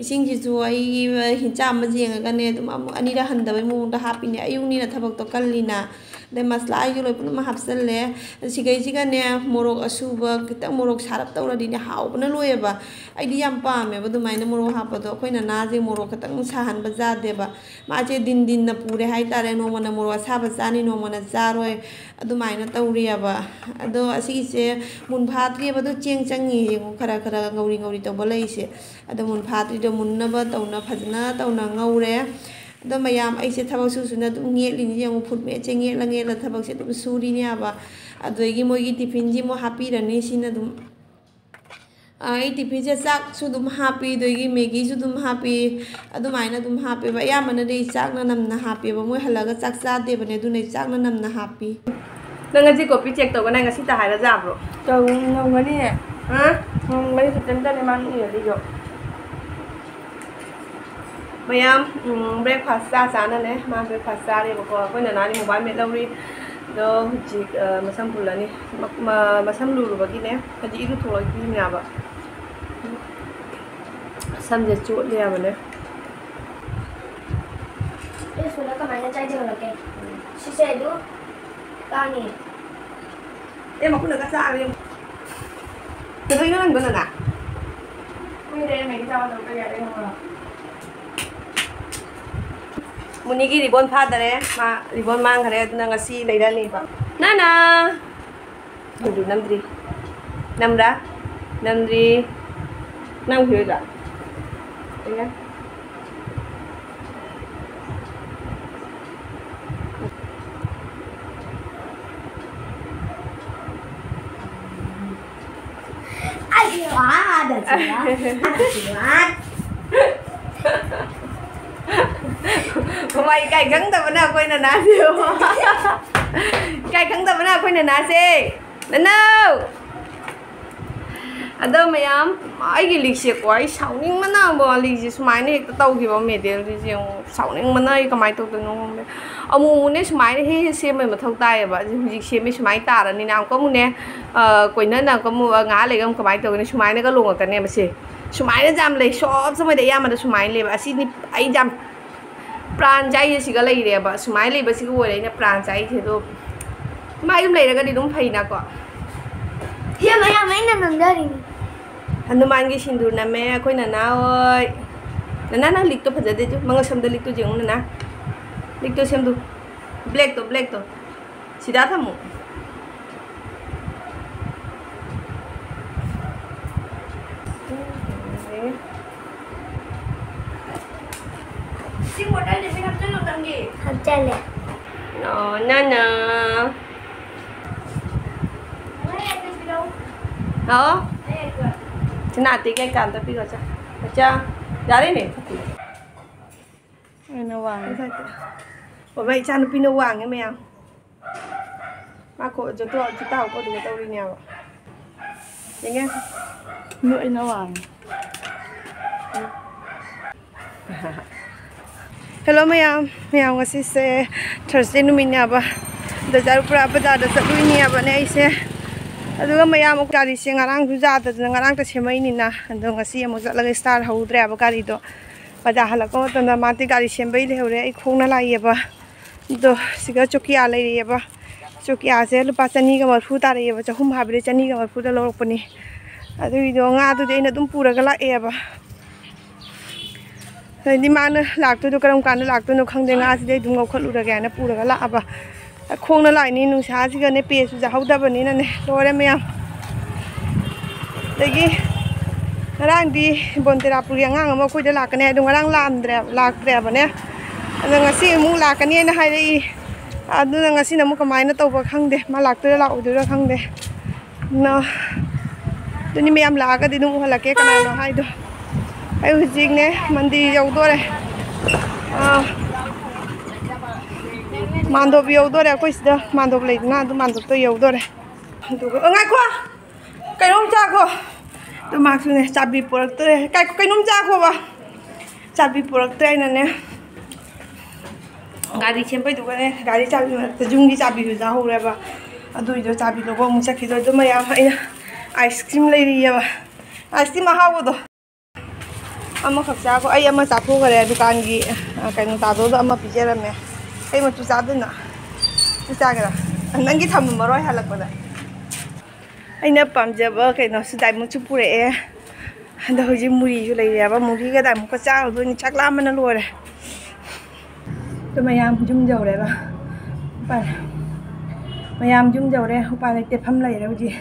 ꯏꯁꯤꯡꯁꯤꯁꯨ ꯑꯩꯒꯤ ꯍꯤꯟꯆꯥ ꯑꯃ ꯌꯦꯡꯉꯒꯅꯦ, ꯑꯗꯨꯝ ꯑꯃꯨꯛ ꯑꯅꯤꯔꯛ ꯍꯟꯗꯕꯩ ꯃꯑꯣꯡꯗ ꯍꯥꯞꯄꯤꯅꯦ꯫ ꯑꯌꯨꯛꯅꯤꯅ ꯊꯕꯛꯇꯣ ꯀꯜꯂꯤꯅ꯫ ꯑꯗꯩ ꯃꯁꯂꯥ ꯑꯩꯁꯨ ꯂꯣꯏ ꯄꯨꯝꯅꯃꯛ ꯍꯥꯞꯆꯜꯂꯦ꯫ ꯑꯗ ꯁꯤꯈꯩꯁꯤꯒꯅꯦ, ꯃꯣꯔꯣꯛ ꯑꯁꯨꯕ ꯈꯤꯇꯪ, ꯃꯣꯔꯣꯛ ꯁꯥꯔꯞ ꯇꯧꯔꯗꯤꯅꯦ, ꯍꯥꯎꯕꯅ ꯂꯣꯏꯌꯦꯕ꯫ ꯑꯩꯗꯤ ꯌꯥꯝ ꯄꯥꯝꯃꯦꯕ ꯑꯗꯨꯃꯥꯏꯅ ꯃꯣꯔꯣꯛ ꯍꯥꯞꯄꯗꯣ꯫ ꯑꯩꯈꯣꯏ ꯅꯅꯥꯁꯦ ꯃꯣꯔꯣꯛ ꯈꯤꯇꯪ ꯁꯥꯍꯟꯕ ꯌꯥꯗꯦꯕ꯫ ꯃꯥꯁꯦ ꯗꯤꯟ ꯗꯤꯟꯅ ꯄꯨꯔꯦ ꯍꯥꯏꯇꯥꯔꯦ꯫ ꯅꯣꯡꯃꯅ ꯃꯣꯔꯣꯛ ꯑꯁꯥꯕ ꯆꯥꯅꯤ, ꯅꯣꯡꯃꯅ ꯆꯥꯔꯣꯏ, ꯑꯗꯨꯃꯥꯏꯅ ꯇꯧꯔꯤꯑꯕ꯫ ꯑꯗꯣ ꯑꯁꯤꯒꯤꯁꯦ ꯃꯨꯟ ꯐꯥꯠꯇ꯭ꯔꯤꯑꯕ, ꯑꯗꯣ ꯆꯦꯡ ꯆꯪꯉꯤ ꯌꯦꯡꯉꯨ, ꯈꯔ ꯈꯔ ꯉꯧꯔꯤ ꯉꯧꯔꯤ ꯇꯧꯕ ꯂꯩꯔꯤꯁꯦ꯫ ꯑꯗꯣ ꯃꯨꯟ ꯐꯥꯠꯇ꯭ꯔꯤꯗꯣ ꯃꯨꯟꯅꯕ ꯇꯧꯅ, ꯐꯖꯅ ꯇꯧꯅ ꯉꯧꯔꯦ꯫ ꯑꯗꯣ ꯃꯌꯥꯝ, ꯑꯩꯁꯦ ꯊꯕꯛ ꯁꯨꯁꯨꯅ ꯑꯗꯨꯝ ꯉꯦꯠꯂꯤꯅꯤ ꯌꯦꯡꯉꯨ, ꯐꯨꯠ ꯃꯦꯠꯁꯦ ꯉꯦꯠꯂ ꯉꯦꯠꯂ ꯊꯕꯛꯁꯦ ꯑꯗꯨꯝ ꯁꯨꯔꯤꯅꯦꯕ꯫ ꯑꯗꯨꯗꯒꯤ ꯃꯣꯏꯒꯤ ꯇꯤꯐꯤꯟꯁꯤ ꯑꯃꯨꯛ ꯍꯥꯞꯄꯤꯔꯅꯤ꯫ ꯁꯤꯅ ꯑꯗꯨꯝ, ꯑ, ꯑꯩ ꯇꯤꯐꯤꯟꯁꯦ ꯆꯥꯛꯁꯨ ꯑꯗꯨꯝ ꯍꯥꯞꯄꯤ, ꯑꯗꯒꯤ ꯃꯦꯒꯤꯁꯨ ꯑꯗꯨꯝ ꯍꯥꯞꯄꯤ, ꯑꯗꯨꯃꯥꯏꯅ ꯑꯗꯨꯝ ꯍꯥꯞꯄꯦꯕ꯫ ꯑꯌꯥꯝꯕꯅꯗꯤ ꯑꯩ ꯆꯥꯛꯅ ꯅꯝꯅ ꯍꯥꯞꯄꯦꯕ, ꯃꯣꯏ ꯍꯜꯂꯛꯑꯒ ꯆꯥꯛ ꯆꯥꯗꯦꯕꯅꯦ, ꯑꯗꯨꯅ ꯑꯩ ꯆꯥꯛꯅ ꯅꯝꯅ ꯍꯥꯞꯄꯤ꯫ ꯅꯪ ꯉꯁꯤ ꯀꯣꯄꯤ ꯆꯦꯛ ꯇꯧꯒ ꯅꯪ ꯉꯁꯤ ꯇ ꯍꯥꯏꯔ ꯌꯥꯕ꯭ꯔꯣ? ꯇꯧ ꯉꯝꯒꯅꯤꯌꯦ꯫ ꯍꯥ? ꯉꯝꯒꯅꯤ, ꯈꯤꯇꯪꯇꯅꯦ ꯃꯥꯅ ꯏꯔꯗꯤꯗꯣ꯫ ꯃꯌꯥꯝ, ꯎꯝ, breakfast ꯆꯥ ꯆꯥꯅꯅꯦ꯫ ꯃꯥ breakfast ꯆꯥꯔꯦꯕꯀꯣ꯫ ꯑꯩꯈꯣꯏ ꯅꯅꯥꯗꯤ mobile ꯃꯦꯠ ꯂꯧꯔꯤ꯫ ꯑꯗꯣ ꯍꯧꯖꯤꯛ, ꯑ, ꯃꯁꯝ ꯄꯨꯜꯂꯅꯤ꯫ ꯃ-, ꯃ-, ꯃꯁꯝ ꯂꯨꯔꯨꯕꯒꯤꯅꯦ꯫ ꯍꯧꯖꯤꯛ ꯏꯔꯨ ꯊꯣꯛꯂꯛꯇ꯭ꯔꯤꯅꯦꯕ꯫ ꯁꯝꯁꯦ ꯆꯣꯠꯂꯦ ꯍꯥꯏꯕꯅꯦ꯫ ꯑꯦ, ꯁꯣꯗꯥ ꯀꯃꯥꯏꯅ ꯆꯥꯏꯁꯦ ꯍꯪꯉꯛꯀꯦ? ꯁꯤꯁꯦ ꯑꯗꯨ ꯇꯥꯡꯉꯤ꯫ ꯑꯦ, ꯃꯈꯨꯠꯅꯒ ꯆꯥꯔꯦ꯫ ꯀꯩꯗꯧꯔꯤꯅꯣ ꯅꯪꯗꯣ, ꯅꯅꯥ? ꯈꯪꯗꯦ, ꯃꯦꯒꯤ ꯆꯥꯕ ꯇꯧꯔꯛꯇ ꯌꯥꯗꯦ ꯈꯪꯕ꯭ꯔꯣ? ꯃꯨꯅꯤꯒꯤ ribbon ꯐꯥꯗꯔꯦ, ꯃꯥ ribbon ꯃꯥꯡꯈꯔꯦ, ꯑꯗꯨꯅ ꯉꯁꯤ ꯂꯩꯔꯅꯤꯕ꯫ ꯅꯅꯥ! ꯑꯗꯨ ꯅꯝꯗ꯭ꯔꯤ꯫ ꯅꯝꯕ꯭ꯔꯥ? ꯅꯝꯗ꯭ꯔꯤ꯫ ꯅꯝꯈꯤꯔꯣꯏꯗ꯭ꯔꯥ? ꯌꯦꯡꯒꯦ꯫ ꯑꯁꯤꯔꯕꯥꯗ, ꯑꯁꯤꯔꯕꯥꯗ, ꯑꯁꯤꯔꯕꯥꯗ꯫ ꯃꯃꯥ ꯏꯀꯥꯏ ꯈꯪꯗꯕꯅ ꯑꯩꯈꯣꯏ ꯅꯅꯥꯁꯦ꯫ ꯏꯀꯥꯏ ꯈꯪꯗꯕꯅ ꯑꯩꯈꯣꯏ ꯅꯅꯥꯁꯦ꯫ ꯅꯅꯥꯎ! ꯑꯗꯣ ꯃꯌꯥꯝ, ꯑꯩꯒꯤ ꯂꯤꯛꯁꯦꯀꯣ, ꯑꯩ ꯁꯥꯎꯅꯤꯡꯕꯅ ꯑꯃꯨꯛ ꯂꯤꯛꯁꯦ ꯁꯨꯃꯥꯏꯅ ꯍꯦꯛꯇ ꯇꯧꯈꯤꯕ ꯃꯦꯗꯦꯜꯁꯦ ꯌꯦꯡꯉꯨ꯫ ꯁꯥꯎꯅꯤꯡꯕꯅ ꯑꯩ ꯀꯃꯥꯏꯅ ꯇꯧꯗꯣꯏꯅꯣ ꯈꯪꯗꯦ꯫ ꯑꯃꯨꯛ ꯑꯃꯨꯛꯅꯦ ꯁꯨꯃꯥꯏꯅ ꯍꯦꯛ ꯍꯦꯛ ꯁꯦꯝꯕꯩ ꯃꯊꯧ ꯇꯥꯏꯌꯦꯕ꯫ ꯑꯗꯨ ꯍꯧꯖꯤꯛ ꯁꯦꯝꯃꯦ ꯁꯨꯃꯥꯏꯅ ꯇꯥꯔꯅꯤꯅ ꯑꯃꯨꯛꯀ ꯑꯃꯨꯛꯅꯦ, ꯑ, ꯀꯣꯏꯅꯅ ꯑꯃꯨꯛꯀ ꯑꯃꯨꯛ ꯉꯥꯏꯍꯥꯛ ꯂꯩꯒ ꯑꯃꯨꯛ ꯀꯃꯥꯏꯅ ꯇꯧꯒꯅꯤ? ꯁꯨꯃꯥꯏꯅꯒ ꯂꯣꯡꯉꯛꯀꯅꯦꯕ ꯁꯦ꯫ ꯁꯨꯃꯥꯏꯅ ꯌꯥꯝ ꯂꯩ, ꯁꯣꯞ ꯁꯨꯃꯥꯏꯗ ꯑꯌꯥꯝꯕꯅ ꯁꯨꯃꯥꯏꯅ ꯂꯩꯕ꯫ ꯑꯁꯤꯅꯤ ꯑꯩ ꯌꯥꯝ ꯄ꯭ꯔꯥꯟ ꯆꯥꯏꯁꯦ ꯁꯤꯒ ꯂꯩꯔꯦꯕ꯫ ꯁꯨꯃꯥꯏꯅ ꯂꯩꯕꯁꯤꯒ ꯑꯣꯏꯔꯦ ꯑꯩꯅ ꯄ꯭ꯔꯥꯟ ꯆꯥꯏꯁꯦ꯫ ꯑꯗꯣ ꯁꯨꯃꯥꯏ ꯑꯗꯨꯝ ꯂꯩꯔꯒꯗꯤ ꯑꯗꯨꯝ ꯐꯩꯅꯀꯣ꯫ ꯁꯤ ꯃꯌꯥꯝ ꯑꯩꯅ ꯅꯝꯖꯔꯤꯅꯤ꯫ ꯍꯅꯨꯃꯥꯟꯒꯤ ꯁꯤꯟꯗꯨꯔ ꯅꯝꯃꯦ ꯑꯩꯈꯣꯏ ꯅꯅꯥ ꯍꯣꯏ꯫ ꯅꯅꯥ, ꯅꯪ ꯂꯤꯛꯇꯣ ꯐꯖꯗꯦ ꯆꯨ꯫ ꯃꯉꯛ ꯁꯝꯗ ꯂꯤꯛꯇꯣ ꯌꯦꯡꯉꯨ ꯅꯅꯥ꯫ ꯂꯤꯛꯇꯣ ꯁꯦꯝꯗꯨ꯫ ꯕ꯭ꯂꯦꯛꯇꯣ, ꯕ꯭ꯂꯦꯛꯇꯣ꯫ ꯁꯤꯗ ꯊꯝꯃꯨ꯫ ꯁꯤ ꯕꯣꯇꯜꯁꯦ ꯍꯥꯞꯆꯜꯂꯣ ꯅꯪꯒꯤ꯫ ꯍꯥꯞꯆꯜꯂꯦ꯫ ꯑꯣ, ꯅꯅꯥ꯫ ꯍꯥꯎ? ꯁꯤꯅꯥꯇꯤ ꯀꯩꯀꯥ ꯑꯝꯇ ꯄꯤꯔꯣ, ꯆꯥ꯫ ꯆꯥ꯫ ꯌꯥꯔꯦꯅꯦ꯫ ꯑꯩꯅ ꯋꯥꯡꯉꯦ꯫ ꯑꯣ, ꯃꯥꯏ ꯏꯆꯥꯅꯨꯄꯤꯅ ꯋꯥꯡꯉꯦ ꯃꯌꯥꯝ꯫ ꯃꯥ ꯀꯣ, ꯖꯣꯇꯣ, ꯖꯣꯇꯥ ꯀꯣꯗꯨꯒ ꯇꯧꯔꯤꯅꯦꯕ꯫ ꯌꯦꯡꯉꯦ꯫ ꯅꯣꯏꯅ ꯋꯥꯡꯉꯦ꯫ ꯍꯦꯜꯂꯣ ꯃꯌꯥꯝ, ꯃꯌꯥꯝ ꯉꯁꯤꯁꯦ ꯊꯔꯁꯗꯦ ꯅꯨꯃꯤꯠꯅꯦꯕ꯫ ꯕꯖꯥꯔ ꯄꯨꯔꯥ ꯕꯖꯥꯔꯗ ꯆꯠꯂꯨꯏꯅꯦꯕꯅꯦ ꯑꯩꯁꯦ꯫ ꯑꯗꯨꯒ ꯃꯌꯥꯝ ꯒꯥꯔꯤꯁꯦ ꯉꯔꯥꯡꯁꯨ ꯌꯥꯗꯗꯅ ꯉꯔꯥꯡꯇ ꯁꯦꯝꯃꯛꯏꯅꯤꯅ꯫ ꯑꯗꯣ ꯉꯁꯤ ꯑꯃꯨꯛ ꯆꯠꯂꯒ ꯁ꯭ꯇꯥꯔ ꯍꯧꯗ꯭ꯔꯦꯕ ꯒꯥꯔꯤꯗꯣ꯫ ꯕꯖꯥꯔ ꯍꯜꯂꯛꯄ ꯃꯇꯝꯗ ꯃꯥꯗꯤ ꯒꯥꯔꯤ ꯁꯦꯝꯕꯩ ꯂꯩꯍꯧꯔꯦ꯫ ꯑꯩ ꯈꯣꯡꯅ ꯂꯥꯛꯏꯌꯦꯕ꯫ ꯑꯗꯣ ꯁꯤꯒ ꯆꯣꯀꯤꯌꯥ ꯂꯩꯔꯛꯑꯦꯕ꯫ ꯆꯣꯀꯤꯌꯥꯁꯦ ꯂꯨꯄꯥ ꯆꯅꯤꯒ ꯃꯔꯤꯐꯨ ꯇꯥꯔꯛꯑꯦꯕ꯫ ꯆꯍꯨꯝ ꯍꯥꯏꯕꯗꯤ ꯆꯅꯤꯒ ꯃꯔꯤꯐꯨꯗ ꯂꯧꯔꯛꯄꯅꯤ꯫ ꯑꯗꯨꯒꯤꯗꯣ ꯉꯥꯗꯨꯗꯤ ꯑꯩꯅ ꯑꯗꯨꯝ ꯄꯨꯔꯒ ꯂꯥꯛꯑꯦꯕ꯫ ꯑꯗꯩꯗꯤ ꯃꯥꯅ ꯂꯥꯛꯇꯣꯏꯗꯣ ꯀꯔꯝ ꯀꯥꯟꯗ ꯂꯥꯛꯇꯣꯏꯅꯣ ꯈꯪꯗꯦ꯫ ꯉꯥꯁꯤꯗꯤ ꯑꯩ ꯑꯗꯨꯝ ꯂꯧꯈꯠꯂꯨꯔꯒꯦ ꯍꯥꯏꯅ ꯄꯨꯔꯒ ꯂꯥꯛꯑꯕ꯫ ꯈꯣꯡꯅ ꯂꯥꯛꯏꯅꯤ ꯅꯨꯡꯁꯥꯁꯤꯒꯅꯦ ꯄꯦꯁꯨ ꯆꯥꯍꯧꯗꯕꯅꯤꯅꯅꯦ꯫ ꯂꯣꯏꯔꯦ ꯃꯌꯥꯝ꯫ ꯑꯗꯒꯤ ꯉꯔꯥꯡꯗꯤ ꯕꯣꯟꯇꯦꯔꯥꯄꯨꯔꯒꯤ ꯑꯉꯥꯡ ꯑꯃ ꯑꯩꯈꯣꯏꯗ ꯂꯥꯛꯀꯅꯤ ꯍꯥꯏꯗꯣ ꯉꯔꯥꯡ ꯂꯥꯛꯑꯝꯗ꯭ꯔꯦ, ꯂꯥꯛꯇ꯭ꯔꯦꯕꯅꯦ꯫ ꯑꯗꯣ ꯉꯁꯤ ꯑꯃꯨꯛ ꯂꯥꯛꯀꯅꯤꯅ ꯍꯥꯏꯔꯛꯏ꯫ ꯑꯗꯨꯅ ꯉꯁꯤꯅ ꯑꯃꯨꯛ ꯀꯃꯥꯏꯅ ꯇꯧꯕ ꯈꯪꯗꯦ꯫ ꯃꯥ ꯂꯥꯛꯇꯣꯏꯔꯥ ꯂꯥꯛꯑꯣꯏꯗꯣꯏꯔꯥ ꯈꯪꯗꯦ꯫ ꯅ-, ꯑꯗꯨꯅꯤ ꯃꯌꯥꯝ ꯂꯥꯛꯑꯒꯗꯤ ꯑꯗꯨꯝ ꯎꯍꯜꯂꯛꯀꯦ ꯀꯅꯥꯅꯣ ꯍꯥꯏꯗꯣ꯫ ꯑꯩ ꯍꯧꯖꯤꯛꯅꯦ ꯃꯟꯗꯤꯔ ꯌꯧꯗꯣꯔꯦ꯫ ꯑꯥ, ꯃꯥꯟꯗꯣꯞ ꯌꯧꯗꯣꯔꯦ꯫ ꯑꯩꯈꯣꯏ ꯁꯤꯗ ꯃꯥꯟꯗꯣꯞ ꯂꯩꯗꯅ, ꯑꯗꯨ ꯃꯥꯟꯗꯣꯞꯇꯣ ꯌꯧꯗꯣꯔꯦ꯫ ꯑꯗꯨꯒ, ꯑ, ꯉꯥꯏꯈꯣ! ꯀꯩꯅꯣꯝ ꯆꯥꯈꯣ꯫ ꯑꯗꯨ ꯃꯥꯁꯨꯅꯦ ꯆꯥꯕꯤ ꯄꯨꯔꯛꯇꯣꯔꯦ꯫ ꯀꯥꯏ-, ꯀꯩꯅꯣꯝ ꯆꯥꯈꯣꯕ꯫ ꯆꯥꯕꯤ ꯄꯨꯔꯛꯇ꯭ꯔꯦ ꯑꯩꯅꯅꯦ꯫ ꯒꯥꯔꯤ ꯁꯦꯝꯕꯩꯗꯨꯒꯅꯦ, ꯒꯥꯔꯤ ꯆꯥꯕꯤ ꯃꯔꯛꯇ ꯌꯨꯝꯒꯤ ꯆꯥꯕꯤꯁꯨ ꯆꯥꯍꯧꯔꯦꯕ꯫ ꯑꯗꯨꯏꯗꯣ ꯆꯥꯕꯤ ꯂꯧꯕ ꯑꯃꯨꯛ ꯆꯠꯈꯤꯗꯣꯏ꯫ ꯑꯗꯨ ꯃꯌꯥꯝ ꯑꯩꯅ ꯑꯥꯏꯁ ꯀ꯭ꯔꯤꯝ ꯂꯩꯔꯤꯑꯕ꯫ ꯑꯥꯏꯁ ꯀ꯭ꯔꯤꯝ ꯑꯍꯥꯎꯕꯗꯣ꯫ ꯑꯃꯈꯛ ꯆꯥꯈꯣ꯫ ꯑꯩ ꯑꯃ ꯆꯥꯊꯣꯛꯈ꯭ꯔꯦ꯫ ꯗꯨꯀꯥꯟꯒꯤ, ꯑ, ꯀꯩꯅꯣ ꯆꯥꯗꯧꯗꯣ ꯑꯃ ꯄꯤꯖꯔꯝꯃꯦ꯫ ꯀꯩ ꯃꯆꯨ ꯆꯥꯗꯣꯏꯅꯣ? ꯁꯤ ꯆꯥꯒꯦꯔꯥ? ꯅꯪꯒꯤ ꯊꯝꯃꯝꯃꯔꯣꯏ ꯍꯜꯂꯛꯄꯗ꯫ ꯑꯩꯅ ꯄꯥꯝꯖꯕ ꯀꯩꯅꯣꯁꯨ ꯗꯥꯏꯃꯟꯁꯨ ꯄꯨꯔꯛꯑꯦ꯫ ꯑꯗꯣ ꯍꯧꯖꯤꯛ ꯃꯨꯔꯤꯁꯨ ꯂꯩꯔꯦꯕ꯫ ꯃꯨꯔꯤꯒ ꯗꯥꯏꯃꯟꯒ ꯆꯥꯔꯨꯗꯣꯏꯅꯤ꯫ ꯆꯥꯛ ꯂꯥꯝꯕꯅ ꯂꯣꯏꯔꯦ꯫ ꯑꯗꯣ ꯃꯌꯥꯝ ꯌꯨꯝ ꯌꯧꯔꯦꯕ꯫ ꯎꯄꯥꯏ ꯂꯩ-, ꯃꯌꯥꯝ ꯌꯨꯝ ꯌꯧꯔꯦ꯫ ꯎꯄꯥꯏ ꯂꯩꯇꯦ꯫ ꯐꯝ ꯂꯩꯔꯦ ꯍꯧꯖꯤꯛ꯫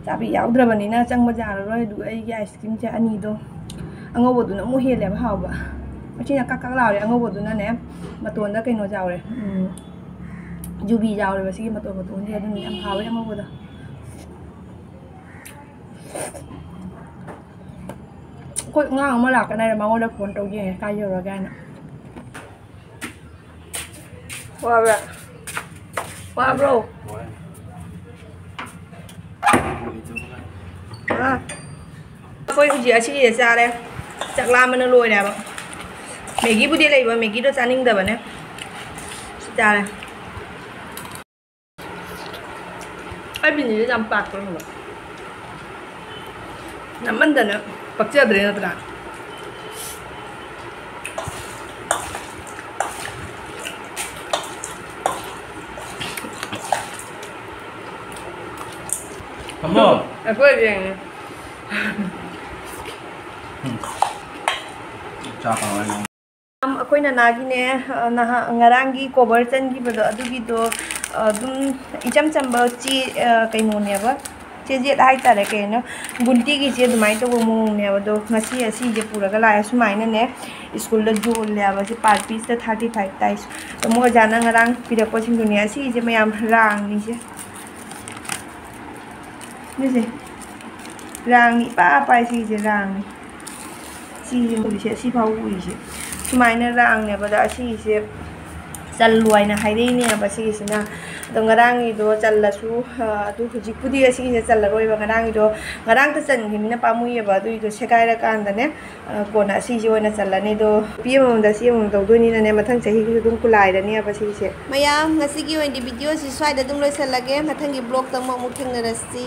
ꯆꯥꯕꯤ ꯌꯥꯎꯗ꯭ꯔꯕꯅꯤꯅ ꯆꯪꯕ ꯌꯥꯔꯔꯣꯏ꯫ ꯑꯗꯨꯒ ꯑꯩꯒꯤ ꯑꯥꯏꯁ ꯀ꯭ꯔꯤꯝꯁꯦ ꯑꯅꯤꯗꯣ ꯑꯉꯧꯕꯗꯨꯅ ꯑꯃꯨꯛ ꯍꯦꯜꯂꯦꯕ ꯍꯥꯎꯕ꯫ ꯑꯁꯤꯅ ꯀꯛ ꯀꯛ ꯂꯥꯎꯔꯦ꯫ ꯑꯉꯧꯕꯗꯨꯅꯅꯦ ꯃꯇꯣꯟꯗ ꯀꯩꯅꯣ ꯌꯥꯎꯔꯦ꯫ ꯎꯝ, ꯖꯨꯕꯤ ꯌꯥꯎꯔꯦꯕ ꯁꯤꯒꯤ ꯃꯇꯣꯟ ꯃꯇꯣꯟꯁꯦ꯫ ꯑꯗꯨꯅ ꯌꯥꯝ ꯍꯥꯎꯋꯦ ꯑꯉꯧꯕꯗꯣ꯫ ꯑꯩꯈꯣꯏ ꯑꯉꯥꯡ ꯑꯃ ꯂꯥꯛꯀꯅꯤ ꯍꯥꯏꯔꯦ, ꯃꯉꯣꯟꯗ ꯐꯣꯟ ꯇꯧꯒꯦ ꯀꯥꯏ ꯌꯧꯔꯒꯦ ꯍꯥꯏꯅ꯫ ꯋꯥꯕ꯭ꯔꯥ? ꯋꯥꯕ꯭ꯔꯣ? ꯋꯥꯏ꯫ ꯑꯥ꯫ ꯑꯩꯈꯣꯏ ꯍꯧꯖꯤꯛ ꯑꯁꯤꯁꯦ ꯆꯥꯔꯦ꯫ ꯆꯥꯛ ꯂꯥꯝꯕꯅ ꯂꯣꯏꯔꯦꯕ꯫ ꯃꯦꯒꯤꯕꯨꯗꯤ ꯂꯩꯕ, ꯃꯦꯒꯤꯗꯣ ꯆꯥꯅꯤꯡꯗꯕꯅꯦ꯫ ꯁꯤ ꯆꯥꯔꯦ꯫ ꯑꯩ ꯕꯤꯅꯤꯁꯦ ꯌꯥꯝ ꯄꯥꯛꯄ꯭ꯔꯥ ꯈꯪꯕ꯫ ꯅꯝꯃꯟꯗꯅ ꯄꯛꯆꯗ꯭ꯔꯦ ꯅꯠꯇ꯭ꯔꯥ? ꯊꯝꯃꯣ꯫ ꯑꯩꯈꯣꯏ ꯌꯦꯡꯉꯦ꯫ ꯎꯝ꯫ ꯆꯥꯛ ꯍꯥꯎꯔꯦ ꯅꯪ꯫ ꯑꯩꯈꯣꯏ ꯅꯅꯥꯒꯤꯅꯦ, ꯑ, ꯅꯍꯥ-, ꯉꯔꯥꯡꯒꯤ ꯀꯣꯕꯔ ꯆꯟꯈꯤꯕꯗꯣ ꯑꯗꯨꯒꯤꯗꯣ, ꯑ, ꯑꯗꯨꯝ ꯏꯆꯝ ꯆꯝꯕ ꯆꯦ, ꯑ, ꯀꯩꯅꯣꯅꯦꯕ, ꯆꯦꯖꯦꯠ ꯍꯥꯏꯇꯥꯔꯦ, ꯀꯩꯅꯣ, ꯒꯨꯟꯇꯤꯒꯤ ꯆꯦ ꯑꯗꯨꯃꯥꯏꯅ ꯇꯧꯕ ꯃꯑꯣꯡꯅꯦꯕ꯫ ꯑꯗꯣ ꯉꯁꯤ ꯑꯁꯤꯁꯦ ꯄꯨꯔꯒ ꯂꯥꯛꯑꯦ꯫ ꯁꯨꯃꯥꯏꯅꯅꯦ ꯁ꯭ꯀꯨꯜꯗ ꯌꯣꯜꯂꯦꯕ꯫ ꯁꯤ per piece ꯇ thirty five ꯇꯥꯏ꯫ ꯑꯗꯣ ꯃꯣꯏ ꯑꯣꯖꯥꯅ ꯉꯔꯥꯡ ꯄꯤꯔꯛꯄꯁꯤꯡꯗꯨꯅꯦ꯫ ꯑꯁꯤꯒꯤꯁꯦ ꯃꯌꯥꯝ ꯔꯥꯡꯅꯤꯁꯦ꯫ ꯁꯤꯁꯦ ꯔꯥꯡꯅꯤ, ꯏꯄꯥ ꯄꯥꯏ ꯁꯤꯁꯦ ꯔꯥꯡꯅꯤ꯫ ꯁꯤꯁꯦ ꯎꯔꯤꯁꯦ, ꯑꯁꯤ ꯐꯥꯎ ꯎꯔꯤꯁꯦ ꯁꯨꯃꯥꯏꯅ ꯔꯥꯡꯅꯦꯕ꯫ ꯑꯗ ꯑꯁꯤꯒꯤꯁꯦ ꯆꯜꯂꯨ ꯍꯥꯏꯅ ꯍꯥꯏꯔꯛꯏꯅꯦꯕ ꯁꯤꯒꯤꯁꯤꯅ꯫ ꯑꯗꯣ ꯉꯔꯥꯡꯒꯤꯗꯣ ꯆꯜꯂꯁꯨ, ꯑ, ꯑꯗꯨ ꯍꯧꯖꯤꯛꯄꯨꯗꯤ ꯑꯁꯤꯒꯤꯁꯦ ꯆꯜꯂꯔꯣꯏꯕ꯫ ꯉꯔꯥꯡꯒꯤꯗꯣ, ꯉꯔꯥꯡꯇ ꯆꯟꯈꯤꯕꯅꯤꯅ ꯄꯥꯝꯃꯨꯏꯌꯦꯕ꯫ ꯑꯗꯨꯒꯤꯗꯣ ꯁꯦꯒꯥꯏꯔꯀꯥꯟꯗꯅꯦ, ꯑ, ꯀꯣꯟꯅ ꯑꯁꯤꯁꯦ ꯑꯣꯏꯅ ꯆꯜꯂꯅꯤ꯫ ꯑꯗꯣ ꯅꯨꯄꯤ ꯑꯃꯃꯝꯗ ꯑꯁꯤ ꯑꯃꯃꯝ ꯇꯧꯗꯣꯏꯅꯤꯅꯅꯦ, ꯃꯊꯪ ꯆꯍꯤꯒꯤꯁꯨ ꯑꯗꯨꯝ ꯀꯨꯂꯥꯏꯔꯅꯦꯕ ꯁꯤꯒꯤꯁꯦ꯫ ꯃꯌꯥꯝ, ꯉꯁꯤꯒꯤ ꯑꯣꯏꯅꯗꯤ video ꯁꯤ ꯁ꯭ꯋꯥꯏꯗ ꯑꯗꯨꯝ ꯂꯣꯏꯁꯤꯜꯂꯒꯦ꯫ ꯃꯊꯪꯒꯤ vlog ꯇ ꯑꯃꯨꯛ, ꯑꯃꯨꯛ ꯊꯦꯡꯅꯔꯁꯤ꯫